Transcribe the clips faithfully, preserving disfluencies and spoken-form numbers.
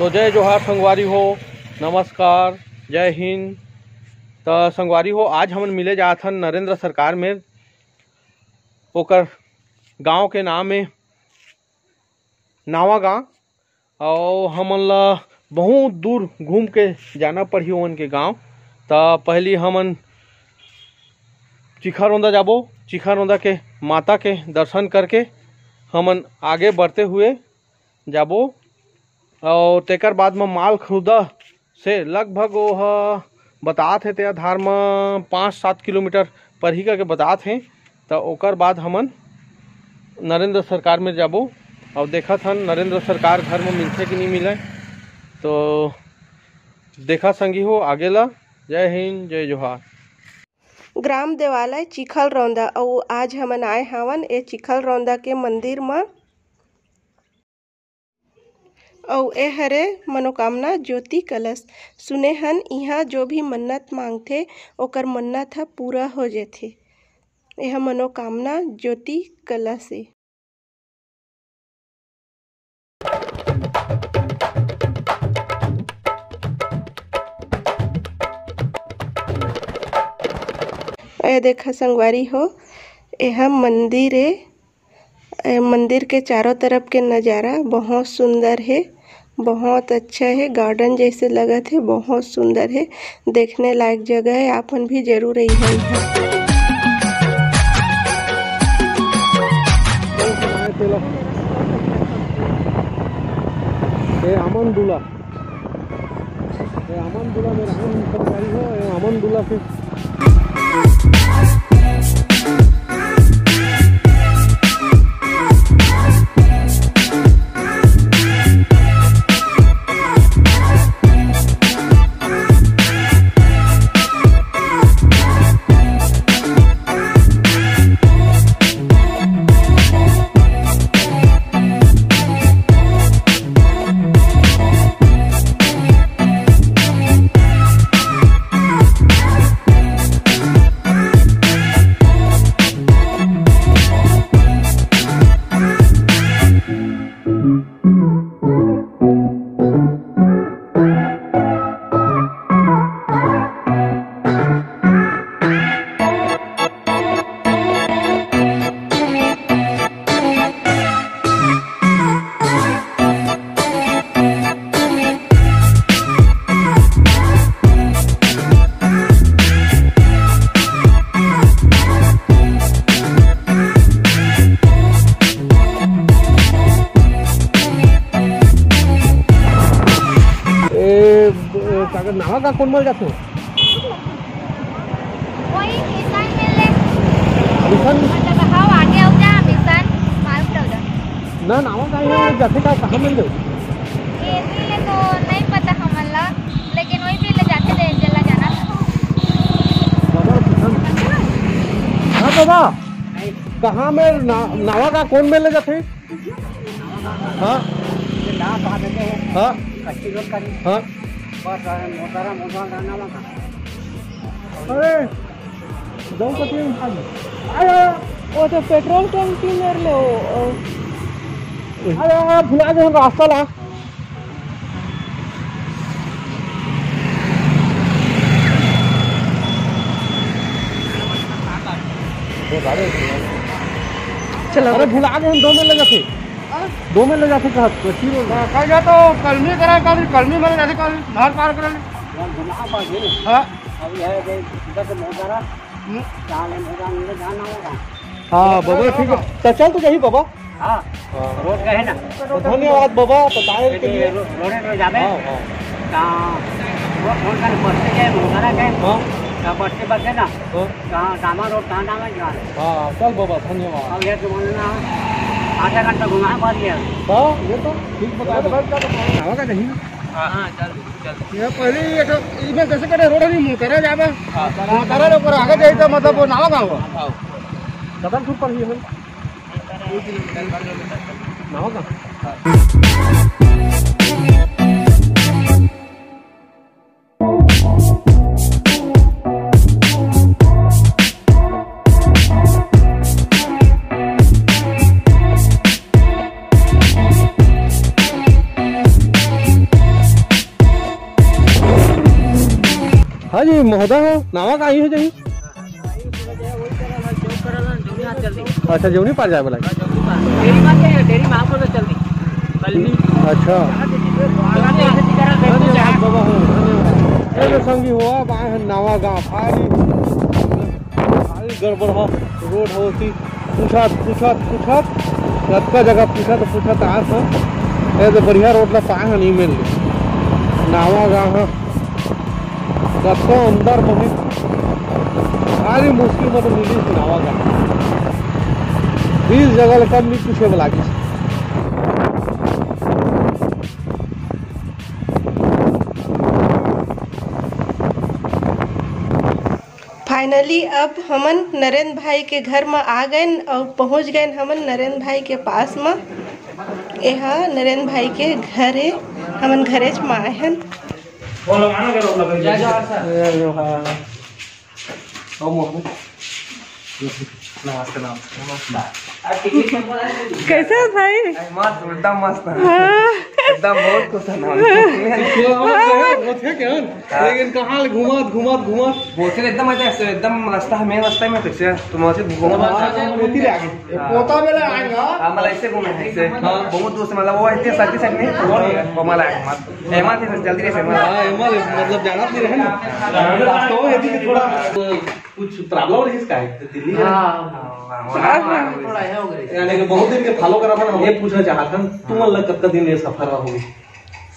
तो जय जोहार संगवारी हो, नमस्कार, जय हिंद। त संगवारी हो, आज हमन मिले जात हन नरेंद्र सरकार मेर, ओकर गांव के नाम हे नावा गांव, अउ हमन ला बहुत दूर घूम के जाना पड़ही ओमन के गांव। त पहली हमन चिखा रोंदा जाबो, चिखा रोंदा के माता के दर्शन करके हमन आगे बढ़ते हुए जाबो। अउ तेकर बाद म माल खरुदा से लगभग ओह बतात हे, ते आधार म पाँच सात किलोमीटर परही करके बतात हे। त ओकर बाद हमन नरेंद्र सरकार में जाबो। अउ देखत हन नरेंद्र सरकार घर में मिलथे कि नहीं मिले। तो देखा संगी हो आगे ला। जय हिंद, जय जोहार। ग्राम देवालय चिखल रौंदा, अउ आज हमन आए हावन ए चिखल रौंदा के मंदिर म। अउ ए हरे मनोकामना ज्योति कलश। सुने हन, इहाँ जो भी मन्नत मांगथे, ओकर मन्नत ह पूरा हो जथे। एह मनोकामना ज्योति कलश ए। ए देखा संगवारी हो, एह मंदिर ए। ए मंदिर के चारों तरफ के नज़ारा बहुत सुंदर हे, बहुत अच्छा हे, गार्डन जैसे लगत हे, बहुत सुंदर हे, देखने लायक जगह हे। आपन भी जरूर अइहा इहाँ। ए अमन दूल्हा, ए अमन दूल्हा में राम सरकारी हो, ए अमन दूल्हा के ए, ए, काकर नावा का कोन मल जाथे? वही मिशन मिल ले। मिशन? मतलब, हाँ, आगे आओ जा, मिशन, मालूम रहो जा। ना, नावा का यहाँ जाथे का, कहाँ मिल जाओ? ये भी ले तो नहीं पता हमन ला, लेकिन वही भी ले जाथे, दे जला जाना। बाबा, मिशन। हाँ, बाबा, कहाँ में ना-, नावा का कोन में ले जाथे? हाँ। ये ना कहा देते हैं। हाँ। कच्ची रोड का नहीं। हाँ। बस, अरे, मोटारा, मोटारा गाना लगा। अरे, जाओ कटिंग खाली। अरे, वो तो पेट्रोल टंकी मेर ले हो। अरे, भुला गए हम रास्ता ला। चलो। अरे, भुला गए हम, दो में ले जाते। दो में ले जाते कहत, कच्ची रोड। हाँ, कल जा तो कलमी करा, कल कलमी में जाते, कल नहर पार कर ले। हाँ। अब यह है कि इधर से बहुत सारा हम्म। जान है, जान है, जान ना होगा। हाँ, बाबा, ठीक है। तो चल तो यही, बाबा। हाँ। हाँ। रोड का है ना। तो धन्यवाद, बाबा, बताए के लिए। रो-, रोड में जाबे। हाँ, हाँ। तो वो फोन कर, बस्ती के, मोहरा के। हाँ। तो बस्ती बचे ना। हाँ। कहाँ डामा रोड, कहाँ डामा जा रहे? हाँ, चल बाबा, धन्यवाद। अब ये तो बोलना, आधा घंटा घुमा पा लिया। हाँ, ये तो ठीक बता दो। आवा का नहीं? हाँ, हाँ, चल, चल। ये पहले ये तो, इसमें जैसे कटे रोड नहीं, मोटरा जाबे। हाँ। मोटरा के ऊपर आगे जाए तो मतलब वो नावा का हुआ? हाँ। कदम छुप पर ही है। नावा का? हाँ। पता हो, नावा का ही हो जाही। अच्छा, जौनी पार जाए वाला है। डेरी मार के, डेरी मार के चल दी। अच्छा। धन्यवाद बाबा हो, धन्यवाद। ए, संगी हो, अब आए हैं नावा गाँव। भारी, भारी गड़बड़ हो, रोड हो, पूछत, पूछत, पूछत, जतका जगह पूछत, पूछत आत हन। ए तो बढ़िया रोड ला पाए हन, नहीं मिल नावा गाँव ह। कतको अंदर में हे, भारी मुश्किल में तो मिलिस नावा गाँव। बीस जगह ले कम नहीं पूछे वाला किसी। Finally अब हमन नरेंद्र भाई के घर म आ गएन अउ पहुंच गएन हमन नरेंद्र भाई के पास म। एहा नरेंद्र भाई के घर हे, हमन घरेच म आए हन। जय जोहार सर। जय जोहार। नमस्ते, नमस्ते, नमस्कार। कैसे हो भाई? अरे मस्त, एकदम मस्त। हाँ। एकदम बहुत खुश है ना। ये हम लोग गए, वो थे क्या? हाँ। लेकिन कहाँ घुमात, घुमात, घुमात। बोलते रहे, एकदम मजा है, एकदम रास्ता है, मेन रास्ता में तो क्या? तो मजे घुमात। हाँ, होती रह गई। हाँ। पोता मेला आएगा। हाँ, मतलब ऐसे घूमे हैं, ऐसे। हाँ। बहुत दूर से, मतलब वो इतने सर्दी से नहीं, वो नहीं है, वो मला है, मत। एमा थे, जल्दी रहे, एमा। हाँ, एमा, मतलब, जाना नहीं रहे ना। रास्ता हो, यदि थोड़ा कुछ problem रहिस का है, तो दिल्ली है। हाँ। हाँ, हाँ, हाँ, हाँ। थोड़ा है, हो गई। यानी कि बहुत दिन के follow करा था ना, हम ये पूछना चाहत हन, तुमन ला कतका दिन ये सफर रहा होगी?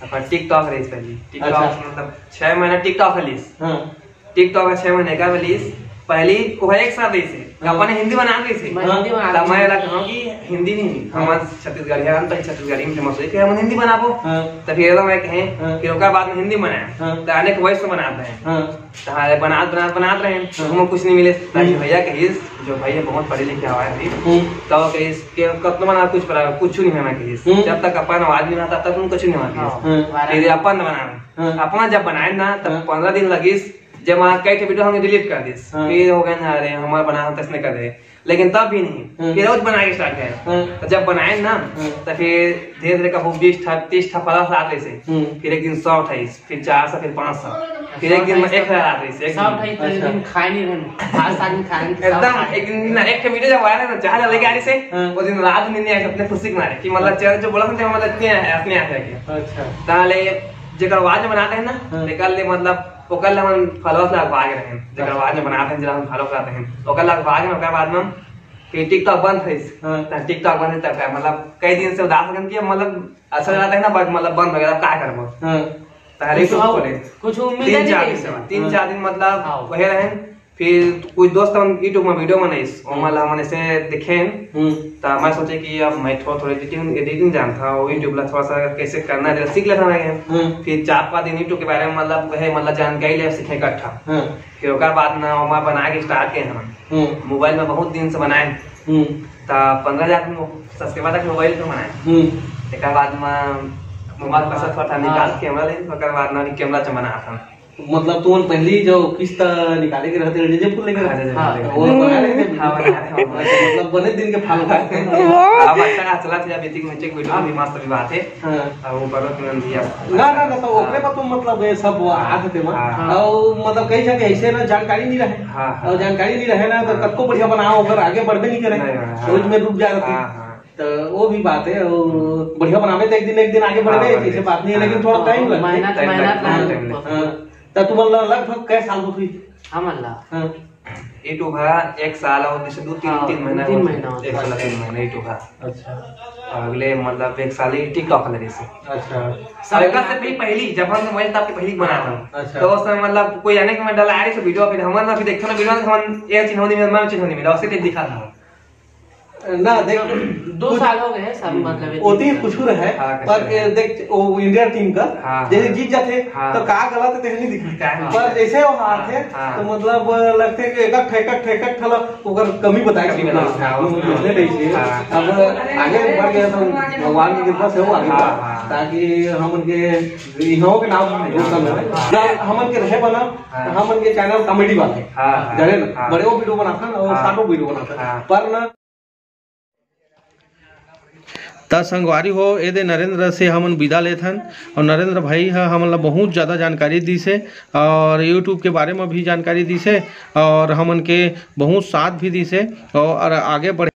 सफर TikTok रहिस पहली। TikTok अच्छा। मतलब, छह महीना TikTok रहिस। हाँ। TikTok ह छह महीना का रहिस। पहली वो एक साल रहिस हे। हाँ। अपन हिंदी बनात रहिस हे। मैं हिंदी बनात रहिस। त मैं एला कहूँ कि हिंदी नहीं, हाँ। हमन छत्तीसगढ़िया हन, त छत्तीसगढ़ी में famous होई, फिर हमन हिंदी बनाबो। हाँ। त फिर एला मैं कहें हाँ। कि ओकर बाद में हिंदी बनाए। हाँ। त आने के voice में बनात रहे। हाँ। त हाँ, बनात, बनात, बनात रहे। हाँ। ओमा कुछ नहीं मिले। त हम्म। भैया कहिस, जो भैया बहुत पढ़े लिखे हवय अभी, हम्म। त वो कहिस कि कतनो बना कुछ पढ़ा, कुछ नहीं होना कहिस। हम्म। जब तक अपन आवाज नहीं बना, तब तक तुम कुछ नहीं होना कहिस। हाँ। फिर अपन बनाए। हाँ। अपना जब बनाए ना, तब हाँ। पंद्रह दिन लगिस, जब वहाँ कई ठे video हमने delete कर दिस। हाँ। फिर हो गए ना, "अरे, हमारा बना हम तैसने कर दे।" लेकिन तब भी नहीं। हाँ। फिर रोज बनाए के start करे। हाँ। तो जब बनाए ना, हाँ। तो फिर धीरे-धीरे का वो बीस ठा, तीस ठा followers आत रहिस हे। हम्म। फिर एक दिन सौ उठाइस, फिर चार सौ, फिर पाँच सौ। फिर एक दिन में एक हजार आत रहिस हे, एक सौ दिन। उठाइस, तो एक अच्छा। दिन खाए नहीं रहन। आज साथ में खाए नहीं, एकदम, खाए। एक दिन ना, एक ठे video जब viral है ना, जहाँ जहाँ लेके आ रहिस हे, हाँ। वो दिन रात में नहीं आए, अपने खुशी के मारे, कि मतलब, हाँ। चेहरा जो बोला था, मतलब, इतने आए, अपने आप आके। अच्छा। ताले, जेकर आवाज में बनाते हैं ना, हाँ। तेकर ले, मतलब, ओकर ला हमन followers ला भाग रहे हैं, जेकर अच्छा। आवाज में बनाते हैं, जेला हम follow करते हैं, ओकर ला भाग रहे हैं, ओकर बाद में फिर TikTok बंद होइस। हाँ। त TikTok बंद होइस, तब का, मतलब, कई दिन से उदास रहन कि, मतलब, अच्छा रहता है ना, बस, मतलब, बंद हो गया, अब का करबो? हाँ। पहले कुछ तो और, खोले। कुछ उम्मीद तीन नहीं चार रही दिन से। से, तीन हाँ। चार दिन, मतलब, हाँ। वही रहे। फिर कुछ दोस्त मन YouTube में video बनाइस, ओमा हम्म। ला हमन ऐसे देखेन, हम्म। त मैं सोचे कि अब मैं थोड़ा, थोड़ा editing, editing जानता हूँ, YouTube ला थोड़ा सा कैसे करना है, सीख लेता मैं। हम्म। फिर चार पाँच दिन YouTube के बारे में, मतलब, वही, मतलब, जानकारी ले सीखे इकट्ठा। हम्म। फिर ओकर बाद ना ओमा बना के start किए हमन। हम्म। मोबाइल में बहुत दिन से बनाए। हम्म। त पन्द्रह हजार subscriber तक मोबाइल पे बनाए। हम्म। एकर बाद में मोबाइल पैसा थोड़ा था निकाल हाँ। कैमरा ले, ओकर बाद ना अभी कैमरा से बनात हन। मतलब तुमन पहली जो किस्त निकाले के रहते, जैसे फूल लेके हाँ, रहते? जैसे हाँ, फूल लेके। वो बना लेते? हाँ, बना लेते, हाँ, बना लेते। मतलब बने दिन के follow करते हैं। वाह। अब अच्छा चला था, अभी तक नीचे video भी मस्त भी बात है। हाँ। अब ऊपर में तुरंत दिया। ना, ना, ना, तो हाँ। ओकरे पर तो मतलब ये सब हाँ। आत थे मन। हाँ। और मतलब कई जगह ऐसे ना जानकारी नहीं रहे। हाँ, हाँ। और जानकारी नहीं रहे ना, तो हाँ। कतको बढ़िया बनाओ, अगर आगे बढ़बे नहीं करे। नहीं, नहीं, हाँ। सोच में डूब जा रहे। हाँ, हाँ। तो वो भी बात है, और बढ़िया बनावे तो एक दिन, एक दिन आगे हाँ, बढ़बे, बढ़बे। ऐसे बात नहीं है, लेकिन हाँ। थोड़ा time लगता है। मेहनत, time मेहनत लगता है, लगता है। Time लगता है। हाँ। तो तुम लोग लगभग कै साल हो गई? हमन ला? हाँ। YouTube ह एक साल और जैसे दो तीन, हाँ, तीन महीना तीन होत हे। महीना होत हे। एक साल तीन महीना YouTube ह। अच्छा। और अगले मतलब एक साल ही TikTok लगे से। अच्छा। और एक से भी पहली, जब हम मोबाइल तब के पहली बना था। अच्छा। तो उस समय मतलब कोई आने के मैं डला आ रही से video, फिर हमन अभी देखते ना video, हमन ये चिन्ह नहीं मिला, मैं चिन्ह नहीं मिला, उसे दिखा था। ना, देख, दो कुछ साल हो गए हैं, सब मतलब ओती कुछ रहे, हाँ, पर कैसे ये देख, वो India team का, हाँ, जैसे हाँ। जीत जाते, हाँ। तो का गलत है, तेरे नहीं दिखा। क्या है? पर जैसे वो हारथे, हाँ। तो मतलब लगथे कि एक ठेकट, ठेकट ठला, ओकर कमी बताए कमी के बताए, हाँ, उसने हाँ। नहीं चाहिए। हाँ। अब आगे बढ़ गया तो भगवान की कृपा से वो आगे हाँ, बढ़ा, हाँ। ताकि हम उनके इन्हों के नाम रोशन हो। हाँ। ना, हमन के रहे बना, हाँ। हमन के channel comedy वाला है। हाँ, हाँ। जाने ना, हाँ। बड़े वो video बनाता ना, वो हाँ। साटो video बनाता। हाँ। पर ना, त संगवारी हो, एदे नरेंद्र से हमन विदा लेथन, और नरेंद्र भाई ह हमन ला बहुत ज़्यादा जानकारी दिस हे, और YouTube के बारे में भी जानकारी दिस हे, और हमन के बहुत साथ भी दिस हे, और आगे बढ़े